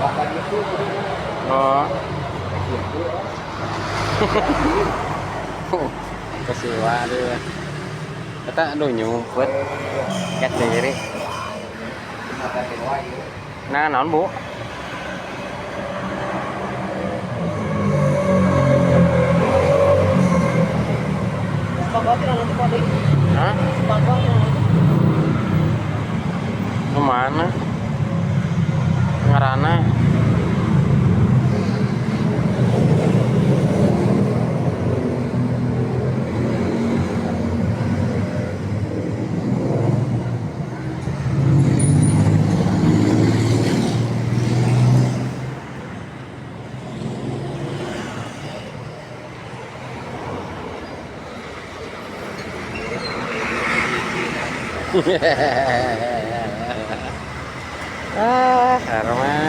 Bahkan itu. Oh. Gitu. Kesiwa dia. Eta aduh nyumput. Ket diri. Mata dewa ieu. Nah, naon, Bu? Hah? Kemana? Ngarana? Ah, Arman.